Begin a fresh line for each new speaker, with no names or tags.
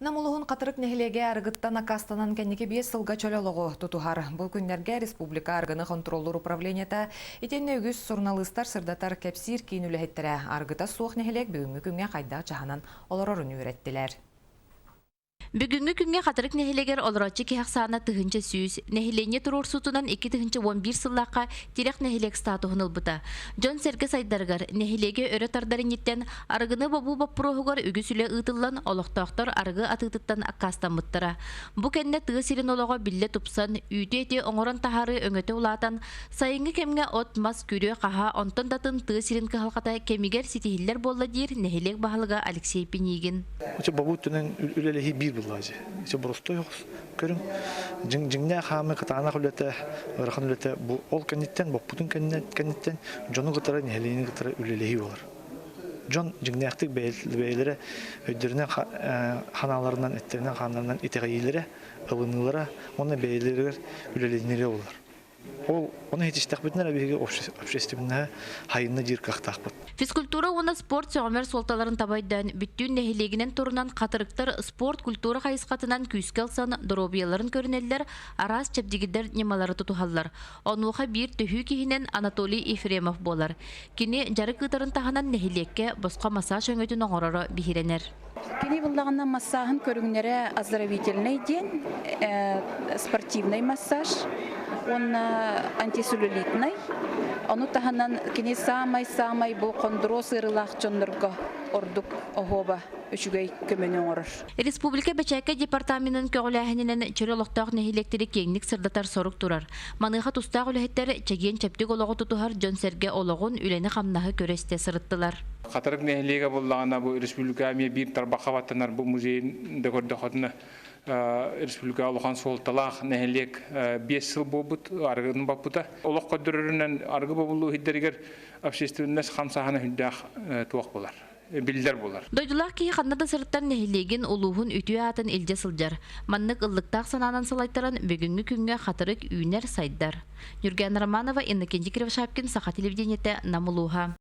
Нам улуһун Хатырык нэһилиэгэ арыгыттан аккаастанан кэнники 5 сылга чөл олоҕу тутуһар. Бу күннэргэ республика арыгыны хонтуруоллуур управлениета итиэннэ үгүс суруналыыстар сырдатар кэпсиир киин үлэһиттэрэ арыгыта суох нэһилиэк бүгүҥҥү күҥҥэ хайдах дьаһанан олорорун үөрэттилэр.
Бүгүҥҥү күҥҥэ Хатырык нэһилиэгэр олорооччу киһи ахсаана 1100, нэһилиэнньэ туруорсуутунан 2011 сыллаахха тирэх нэһилиэк статуһун ылбыта. Дьон-сэргэ сайдарыгар, нэһилиэги өрө тардар инниттэн арыгыны бобуу боппуруоһугар үгүс үлэ ыытыллан, олохтоохтор арыгы атыытыттан аккаастаммыттара. Бу кэннэ тыа сирин олоҕо биллэ тупсан, үүтү-эти оҥорон таһаарыы өҥөтө улаатан, сайыҥҥы кэмҥэ от-мас, күрүө-хаһаа, онтон да атын тыа сирин кыһалҕата кэмигэр ситиһиллэр буолла диир нэһилиэк баһылыга Алексей Пинигин.
Ити бобуу өттүнэн үлэлэһии биир буллаачы. Ити боростой көрүҥ. Дьиҥ дьиҥнээх хаамыы кытаанах үлэтэ, ыарахан үлэтэ бу ол кэнниттэн, боппутун кэнниттэн дьону кытары, нэһилиэнньэни кытары үлэлэһии буолар. Дьон дьиҥнээхтик бэйэлэрэ өйдөрүнэн ханааларынан, эттэринэн-хааннарынан итэҕэйиилэрэ, ылыныылара уонна бэйэлэригэр үлэлэниилэрэ буолар. Ол ону иһитистэхпитинэ эрэ биһиги общественноһы хайынна диир кыахтаахпыт.
Физкультура уонна спорт сөҕүмэр суолталарын таба өйдөөн, бүттүүн нэһилиэгинэн турунан хатырыктар спорт культура хайысхатынан күүскэ ылсан доруобуйаларын көрүнэллэр, араас чэбдигирдэр ньымалары тутуһаллар. Онуоха биир төһүү киһинэн Анатолий Ефремов буолар. Кини дьарык ыытарын таһынан нэһилиэккэ босхо массаж өҥөтүн оҥороро биһирэнэр.
Кини буллаҕына массааһын көрүҥнэрэ оздоровительный диэн, спортивный массаж уонна антицеллюлитный. Ону таһынан кини саамай-саамай бу хондроз ыарыылаах дьоннорго ордук оһуоба үчүгэй көмөнү оҥорор.
Республика бэчээккэ департаменын көҕүлээһининэн чөл олохтоох нэһилиэктэри киэҥник сырдатар сорук турар. Маныаха тустаах үлэһиттэр чэгиэн-чэбдик олоҕу тутуһар дьон-сэргэ олоҕун, үлэни-хамнаһы көрө-истэ сырыттылар.
Хатырык нэһилиэгэ буоллаҕына бу республика эмиэ биир тарбахха баттанар бу музейын да көрдөхөтүнэ республика улахан суолталаах нэһилиэк 5 сыл буолбут арыгыны баппыта. Олох көрдөрөрүнэн арыгы бобуллуу иһиддэригэр общественность хамсааһына сүрдээх туох буолар биллэр буолар.
Дойдулаах киһи ханна да сырыттар нэһилиэгин, улууһун үтүө аатын илдьэ сылдьар. Маннык ыллыктаах санаанан салайтаран бүгүҥҥү күҥҥэ хатырык үүнэр-сайдар. Ньургуяна Романова, Иннокентий Кривошапкин, Саха телевидениетэ, Нам улууһа.